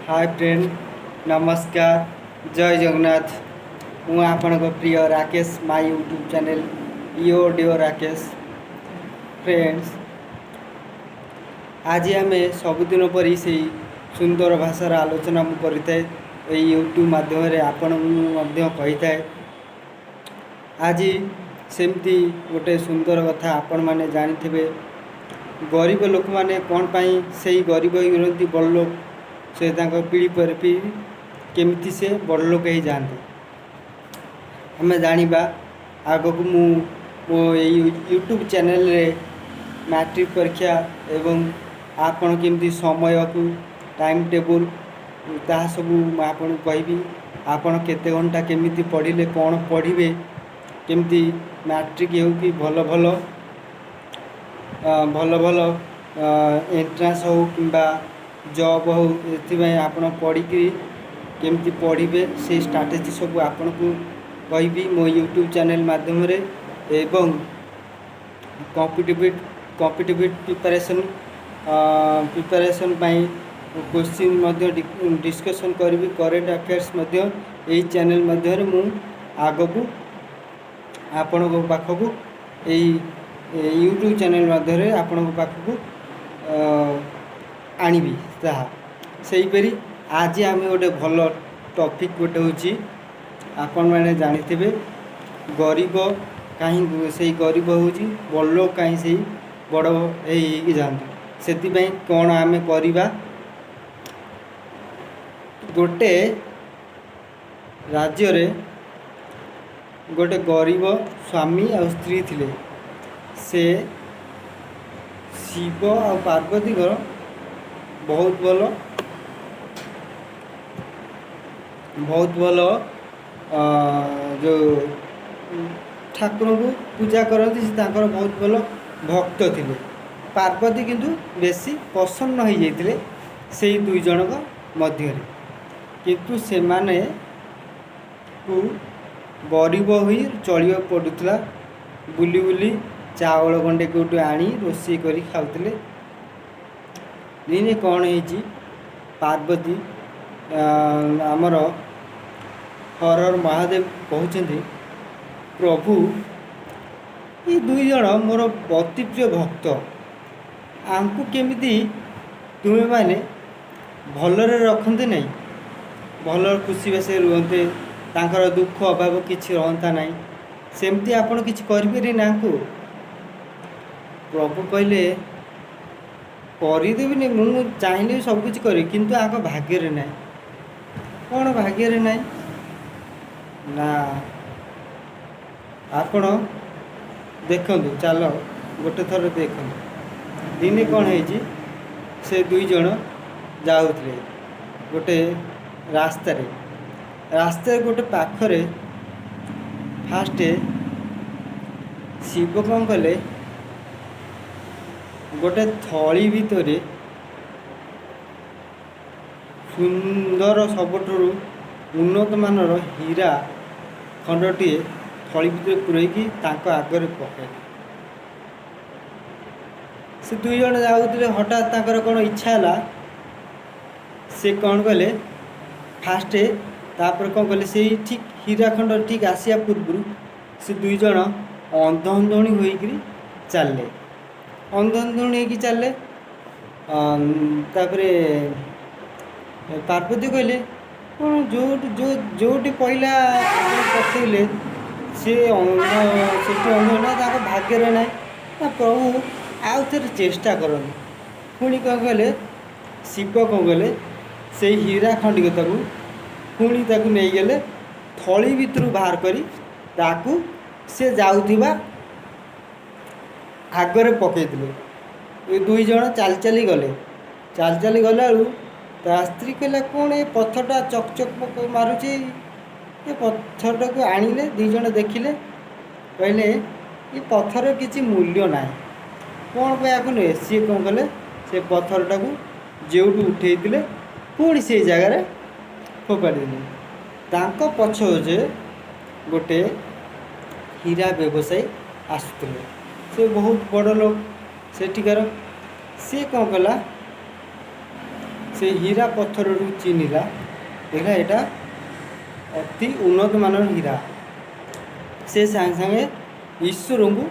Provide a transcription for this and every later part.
ହାଏ friend, ନମସ୍କାର, ଜୟ ଜଗନ୍ନାଥ। ମୁଁ ଆପଣଙ୍କ ପ୍ରିୟ ରାକେଶ, ମାଇ ୟୁଟ୍ୟୁବ୍ ଚ୍ୟାନେଲ୍ ୟୋ ଡିଓ ରାକେଶ। ଫ୍ରେଣ୍ଡସ୍, ଆଜି ଆମେ ସବୁଦିନ ପରି ସେଇ ସୁନ୍ଦର ଭାଷାର ଆଲୋଚନା ମୁଁ କରିଥାଏ ଏଇ ୟୁଟ୍ୟୁବ୍ ମାଧ୍ୟମରେ, ଆପଣଙ୍କୁ ମଧ୍ୟ କହିଥାଏ। ଆଜି ସେମିତି ଗୋଟେ ସୁନ୍ଦର କଥା। ଆପଣମାନେ ଜାଣିଥିବେ, ଗରିବ ଲୋକମାନେ କ'ଣ ପାଇଁ ସେଇ ଗରିବ ହେଇ ରୁହନ୍ତି, ବଡ଼ ଲୋକ ସେ ତାଙ୍କ ପିଢ଼ି ପରେ ପିଢ଼ି କେମିତି ସେ ବଡ଼ ଲୋକ ହେଇଯାଆନ୍ତି, ଆମେ ଜାଣିବା ଆଗକୁ। ମୁଁ ମୋ ଏଇ ୟୁଟ୍ୟୁବ୍ ଚ୍ୟାନେଲ୍ରେ ମାଟ୍ରିକ୍ ପରୀକ୍ଷା ଏବଂ ଆପଣ କେମିତି ସମୟକୁ ଟାଇମ୍ ଟେବୁଲ୍, ତାହା ସବୁ ମୁଁ ଆପଣଙ୍କୁ କହିବି। ଆପଣ କେତେ ଘଣ୍ଟା କେମିତି ପଢ଼ିଲେ, କ'ଣ ପଢ଼ିବେ, କେମିତି ମାଟ୍ରିକ୍ ହେଉ କି ଭଲ ଭଲ ଏଣ୍ଟ୍ରାନ୍ସ ହେଉ କିମ୍ବା ଜବ୍ ହେଉ, ଏଥିପାଇଁ ଆପଣ ପଢ଼ିକିରି କେମିତି ପଢ଼ିବେ, ସେଇ ଷ୍ଟ୍ରାଟେଜି ସବୁ ଆପଣଙ୍କୁ କହିବି ମୋ ୟୁଟ୍ୟୁବ୍ ଚ୍ୟାନେଲ୍ ମାଧ୍ୟମରେ। ଏବଂ କମ୍ପିଟେଟିଭ୍ ପ୍ରିପାରେସନ୍ ପାଇଁ କୋଶ୍ଚିନ୍ ମଧ୍ୟ ଡିସ୍କସନ୍ କରିବି। କରେଣ୍ଟ ଆଫେୟାର୍ସ ମଧ୍ୟ ଏଇ ଚ୍ୟାନେଲ୍ ମାଧ୍ୟମରେ ମୁଁ ଆଗକୁ ଆପଣଙ୍କ ପାଖକୁ, ଏଇ ୟୁଟ୍ୟୁବ୍ ଚ୍ୟାନେଲ୍ ମାଧ୍ୟମରେ ଆପଣଙ୍କ ପାଖକୁ ଆଣିବି ତାହା। ସେହିପରି ଆଜି ଆମେ ଗୋଟେ ଭଲ ଟପିକ୍ ଗୋଟେ ହେଉଛି, ଆପଣମାନେ ଜାଣିଥିବେ, ଗରିବ କାହିଁ ସେଇ ଗରିବ ହେଉଛି, ବଡ଼ ଲୋକ କାହିଁ ସେଇ ବଡ଼ ହେଇ ହେଇକି ଯାଆନ୍ତି, ସେଥିପାଇଁ କ'ଣ ଆମେ କରିବା। ଗୋଟେ ରାଜ୍ୟରେ ଗୋଟେ ଗରିବ ସ୍ୱାମୀ ଆଉ ସ୍ତ୍ରୀ ଥିଲେ। ସେ ଶିବ ଆଉ ପାର୍ବତୀଙ୍କର ବହୁତ ଭଲ ଯେଉଁ ଠାକୁରଙ୍କୁ ପୂଜା କରନ୍ତି, ସେ ତାଙ୍କର ବହୁତ ଭଲ ଭକ୍ତ ଥିଲେ। ପାର୍ବତୀ କିନ୍ତୁ ବେଶୀ ପ୍ରସନ୍ନ ହେଇଯାଇଥିଲେ ସେଇ ଦୁଇ ଜଣଙ୍କ ମଧ୍ୟରେ। କିନ୍ତୁ ସେମାନେ କୁ ଗରିବ ହୋଇ ଚଳିବାକୁ ପଡ଼ୁଥିଲା। ବୁଲି ବୁଲି ଚାଉଳ ଗଣ୍ଡେ କେଉଁଠୁ ଆଣି ରୋଷେଇ କରି ଖାଉଥିଲେ। ଦିନେ କ'ଣ ହେଇଛି, ପାର୍ବତୀ ଆମର ହର ହର ମହାଦେବ କହୁଛନ୍ତି, "ପ୍ରଭୁ, ଏ ଦୁଇ ଜଣ ମୋର ଅତି ପ୍ରିୟ ଭକ୍ତ। ୟାଙ୍କୁ କେମିତି ତୁମେମାନେ ଭଲରେ ରଖନ୍ତେ ନାହିଁ, ଭଲ ଖୁସି ବାସିରେ ରୁହନ୍ତେ, ତାଙ୍କର ଦୁଃଖ ଅଭାବ କିଛି ରହନ୍ତା ନାହିଁ, ସେମିତି ଆପଣ କିଛି କରିପାରିବେ ନା ୟାଙ୍କୁ?" ପ୍ରଭୁ କହିଲେ, "କରିଦେବିନି? ମୁଁ ଚାହିଁଲେ ବି ସବୁ କିଛି କରିବି, କିନ୍ତୁ ୟାଙ୍କ ଭାଗ୍ୟରେ ନାହିଁ।" "କ'ଣ ଭାଗ୍ୟରେ ନାହିଁ?" "ନା, ଆପଣ ଦେଖନ୍ତୁ, ଚାଲ ଗୋଟେ ଥର ଦେଖନ୍ତୁ।" ଦିନେ କ'ଣ ହେଇଛି, ସେ ଦୁଇ ଜଣ ଯାଉଥିଲେ ଗୋଟେ ରାସ୍ତାରେ। ରାସ୍ତାରେ ଗୋଟେ ପାଖରେ ଫାଷ୍ଟ ଶିବ କ'ଣ କଲେ, ଗୋଟେ ଥଳି ଭିତରେ ସୁନ୍ଦର ସବୁଠାରୁ ଉନ୍ନତମାନର ହୀରା ଖଣ୍ଡଟିଏ ଥଳି ଭିତରେ ପୂରେଇକି ତାଙ୍କ ଆଗରେ ପକାଇଲେ। ସେ ଦୁଇ ଜଣ ଯାଉଥିଲେ, ହଠାତ୍ ତାଙ୍କର କ'ଣ ଇଚ୍ଛା ହେଲା, ସେ କ'ଣ କଲେ ଫାଷ୍ଟ, ତାପରେ କ'ଣ କଲେ, ସେଇ ଠିକ୍ ହୀରା ଖଣ୍ଡ ଠିକ୍ ଆସିବା ପୂର୍ବରୁ ସେ ଦୁଇ ଜଣ ଅନ୍ଧ ଅନ୍ଧୁଣୀ ହୋଇକରି ଚାଲିଲେ। ଅନ୍ଧ ଅନ୍ଧୁଣୀ ହେଇକି ଚାଲିଲେ। ତାପରେ ପାର୍ବତୀ କହିଲେ, "କ'ଣ ଯେଉଁଠି ଯେଉଁଠି ପଇଲା ଆପଣ ପକେଇଲେ, ସେ ଅନ୍ଧ ସେଠି ଅନ୍ଧ ନା, ତାଙ୍କ ଭାଗ୍ୟରେ ନାହିଁ ନା। ପ୍ରଭୁ, ଆଉ ଥରେ ଚେଷ୍ଟା କରନ୍ତୁ।" ପୁଣି କ'ଣ କଲେ, ଶିବ କ'ଣ କଲେ, ସେଇ ହୀରା ଖଣ୍ଡିକ ତାକୁ ପୁଣି ତାକୁ ନେଇଗଲେ, ଥଳି ଭିତରୁ ବାହାର କରି ତାକୁ ସେ ଯାଉଥିବା ଆଗରେ ପକେଇଦେଲେ। ଏ ଦୁଇ ଜଣ ଚାଲି ଚାଲି ଗଲେ। ଚାଲି ଚାଲି ଗଲା ବେଳକୁ ତା ସ୍ତ୍ରୀ କହିଲା, "କ'ଣ ଏ ପଥରଟା ଚକ୍ ଚକ୍ ପକ ମାରୁଛି?" ଏ ପଥରଟାକୁ ଆଣିଲେ, ଦୁଇ ଜଣ ଦେଖିଲେ, କହିଲେ, "ଏ ପଥର କିଛି ମୂଲ୍ୟ ନାହିଁ, କ'ଣ ପାଇଁ ଆକୁ ନେବେ?" ସିଏ କ'ଣ କଲେ, ସେ ପଥରଟାକୁ ଯେଉଁଠୁ ଉଠେଇଥିଲେ ପୁଣି ସେଇ ଜାଗାରେ ଫୋପାଡ଼ି ଦେଲେ। ତାଙ୍କ ପଛ ପଛେ ଗୋଟେ ହୀରା ବ୍ୟବସାୟୀ ଆସୁଥିଲେ। ସେ ବହୁତ ବଡ଼ ଲୋକ ସେଠିକାର। ସିଏ କ'ଣ କଲା, ସେ ସେ ହୀରା ପଥରରୁ ଚିହ୍ନିଲା, ଦେଖିଲା ଏଇଟା ଅତି ଉନ୍ନତମାନର ହୀରା। ସେ ସାଙ୍ଗେ ସାଙ୍ଗେ ଈଶ୍ୱରଙ୍କୁ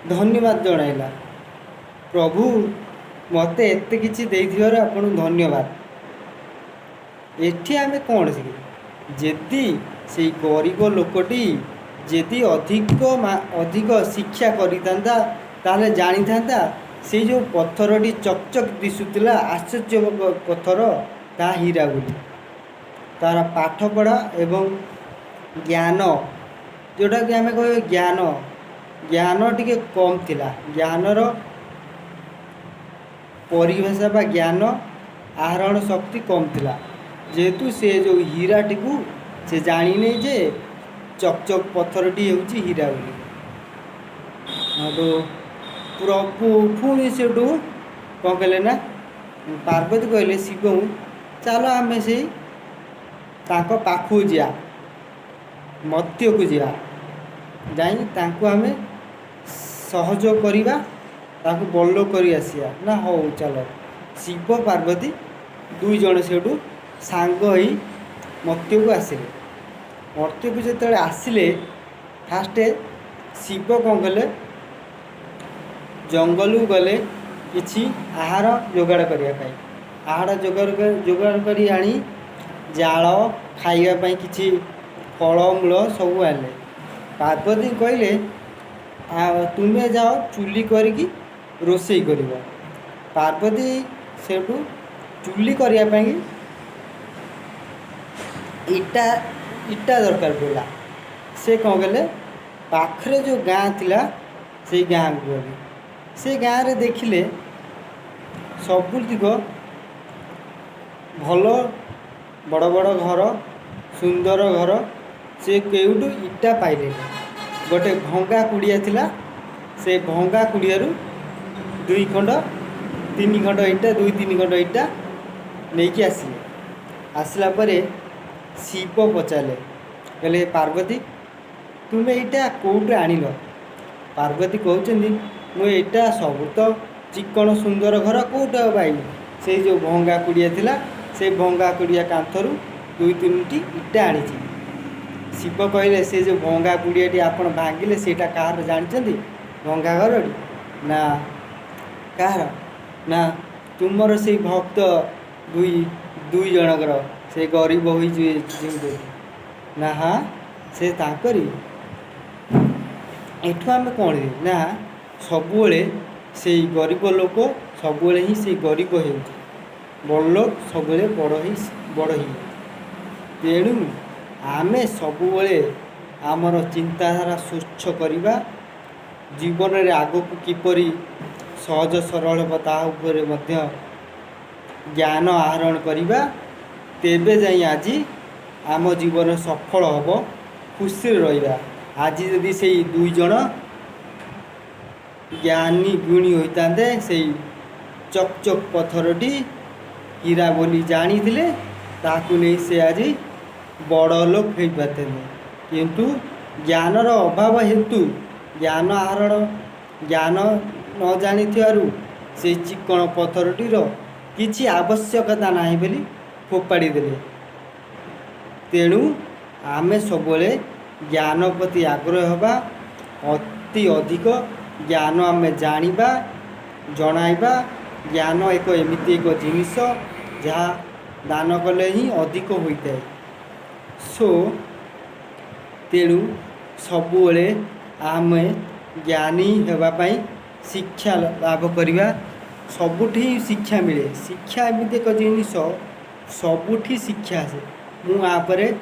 ଧନ୍ୟବାଦ ଜଣାଇଲା, "ପ୍ରଭୁ, ମୋତେ ଏତେ କିଛି ଦେଇଥିବାରୁ ଆପଣଙ୍କୁ ଧନ୍ୟବାଦ।" ଏଠି ଆମେ କ'ଣ ଶିଖିଲେ? ଯଦି ସେଇ ଗରିବ ଲୋକଟି ଯଦି ଅଧିକ ଶିକ୍ଷା କରିଥାନ୍ତା, ତାହେଲେ ଜାଣିଥାନ୍ତା ସେଇ ଯେଉଁ ପଥରଟି ଚକଚକ୍ ଦିଶୁଥିଲା, ଆଶ୍ଚର୍ଯ୍ୟ ପଥର, ତାହା ହୀରା ବୋଲି। ତା'ର ପାଠପଢ଼ା ଏବଂ ଜ୍ଞାନ, ଯେଉଁଟାକି ଆମେ କହିବା ଜ୍ଞାନ ଟିକେ କମ୍ ଥିଲା। ଜ୍ଞାନର ପରିଭାଷା ବା ଜ୍ଞାନ ଆହରଣ ଶକ୍ତି କମ୍ ଥିଲା। ଯେହେତୁ ସେ ଯେଉଁ ହୀରାଟିକୁ ସେ ଜାଣିନି ଯେ ଚକଚକ୍ ପଥରଟି ହେଉଛି ହୀରା ବୋଲି। ହେଠୁ ପ୍ରଭୁ ପୁଣି ସେଠୁ କ'ଣ କଲେ ନା, ପାର୍ବତୀ କହିଲେ ଶିବଙ୍କୁ, "ଚାଲ, ଆମେ ସେଇ ତାଙ୍କ ପାଖକୁ ଯିବା, ମର୍ତ୍ତ୍ୟକୁ ଯିବା, ଯାଇ ତାଙ୍କୁ ଆମେ ସହଯୋଗ କରିବା, ତାଙ୍କୁ ବଡ଼ଲୋକ କରି ଆସିବା।" ନା, ହଉ ଚାଲ। ଶିବ ପାର୍ବତୀ ଦୁଇ ଜଣ ସେଇଠୁ ସାଙ୍ଗ ହେଇ ମର୍ତ୍ତ୍ୟକୁ ଆସିଲେ। ମର୍ତ୍ତ୍ୟକୁ ଯେତେବେଳେ ଆସିଲେ, ଫାଷ୍ଟ ଶିବ କ'ଣ କଲେ? ଜଙ୍ଗଲକୁ ଗଲେ କିଛି ଆହାର ଯୋଗାଡ଼ କରିବା ପାଇଁ। ଆହାର ଯୋଗାଡ଼ କରି ଆଣି, ଜାଳ, ଖାଇବା ପାଇଁ କିଛି ଫଳମୂଳ ସବୁ ଆଣିଲେ। ପାର୍ବତୀ କହିଲେ, "ଆଉ ତୁମେ ଯାଅ, ଚୁଲି କରିକି ରୋଷେଇ କରିବ।" ପାର୍ବତୀ ସେଇଠୁ ଚୁଲି କରିବା ପାଇଁ ଇଟା ଦରକାର ପଡ଼ିଲା। ସେ କ'ଣ କଲେ? ପାଖରେ ଯେଉଁ ଗାଁ ଥିଲା, ସେଇ ଗାଁକୁ ଗଲେ। ସେ ଗାଁରେ ଦେଖିଲେ ସବୁତିକ ଭଲ ବଡ଼ ବଡ଼ ଘର, ସୁନ୍ଦର ଘର। ସେ କେଉଁଠୁ ଇଟା ପାଇଲେନି। ଗୋଟେ ଭଙ୍ଗା କୁଡ଼ିଆ ଥିଲା। ସେ ଭଙ୍ଗା କୁଡ଼ିଆରୁ ଦୁଇ ଖଣ୍ଡ ତିନି ଖଣ୍ଡ ଇଟା, ଦୁଇ ତିନି ଖଣ୍ଡ ଇଟା ନେଇକି ଆସିଲେ। ଆସିଲା ପରେ ଶିବ ପଚାରିଲେ, କହିଲେ, "ପାର୍ବତୀ, ତୁମେ ଏଇଟା କେଉଁଠୁ ଆଣିଲ?" ପାର୍ବତୀ କହୁଛନ୍ତି, "ମୁଁ ଏଇଟା ସବୁ ତ ଚିକଣ ସୁନ୍ଦର ଘର, କେଉଁଠୁ ଆଉ ପାଇବି? ସେଇ ଯେଉଁ ଭଙ୍ଗା କୁଡ଼ିଆ ଥିଲା, ସେଇ ଭଙ୍ଗା କୁଡ଼ିଆ କାନ୍ଥରୁ ଦୁଇ ତିନିଟି ଇଟା ଆଣିଛି।" ଶିବ କହିଲେ, "ସେ ଯେଉଁ ଭଙ୍ଗା କୁଡ଼ିଆଟି ଆପଣ ଭାଙ୍ଗିଲେ, ସେଇଟା କାହାର ଜାଣିଛନ୍ତି, ଭଙ୍ଗା ଘରଟି?" ନା, କାହାର? ନା, ତୁମର ସେଇ ଭକ୍ତ ଦୁଇ ଜଣଙ୍କର, ସେ ଗରିବ ହୋଇ ଯେଉଁ। ନା, ହଁ, ସେ ତାଙ୍କରି। ଏଠୁ ଆମେ କ'ଣ ନା, ସବୁବେଳେ ସେଇ ଗରିବ ଲୋକ ସବୁବେଳେ ହିଁ ସେଇ ଗରିବ ହେଉଛି, ବଡ଼ ଲୋକ ସବୁବେଳେ ବଡ଼ ହେଇଯାଉଛି। ତେଣୁ ଆମେ ସବୁବେଳେ ଆମର ଚିନ୍ତାଧାରା ସ୍ୱଚ୍ଛ କରିବା, ଜୀବନରେ ଆଗକୁ କିପରି ସହଜ ସରଳ ହେବ ତାହା ଉପରେ ମଧ୍ୟ ଜ୍ଞାନ ଆହରଣ କରିବା। ତେବେ ଯାଇ ଆଜି ଆମ ଜୀବନ ସଫଳ ହେବ, ଖୁସିରେ ରହିବା। ଆଜି ଯଦି ସେଇ ଦୁଇ ଜଣ ଜ୍ଞାନୀ ଗୁଣୀ ହୋଇଥାନ୍ତେ, ସେଇ ଚକ୍ ଚକ୍ ପଥରଟି ହୀରା ବୋଲି ଜାଣିଥିଲେ, ତାକୁ ନେଇ ସେ ଆଜି ବଡ଼ ଲୋକ ହେଇପାରିଥାନ୍ତେ। କିନ୍ତୁ ଜ୍ଞାନର ଅଭାବ ହେତୁ, ଜ୍ଞାନ ନ ଜାଣିଥିବାରୁ ସେଇ ଚିକ୍କଣ ପଥରଟିର କିଛି ଆବଶ୍ୟକତା ନାହିଁ ବୋଲି ଫୋପାଡ଼ି ଦେଲେ। ତେଣୁ ଆମେ ସବୁବେଳେ ଜ୍ଞାନ ପ୍ରତି ଆଗ୍ରହ ହେବା, ଅତି ଅଧିକ ଜ୍ଞାନ ଆମେ ଜାଣିବା, ଜଣାଇବା। ଜ୍ଞାନ ଏକ ଏମିତି ଏକ ଜିନିଷ, ଯାହା ଦାନ କଲେ ହିଁ ଅଧିକ ହୋଇଥାଏ। ସୋ ତେଣୁ ସବୁବେଳେ ଆମେ ଜ୍ଞାନୀ ହେବା ପାଇଁ ଶିକ୍ଷା ଲାଭ କରିବା। ସବୁଠି ଶିକ୍ଷା ମିଳେ। ଶିକ୍ଷା ଏମିତି ଏକ ଜିନିଷ, ସବୁଠି ଶିକ୍ଷା ଆସେ। ମୁଁ ୟା ପରେ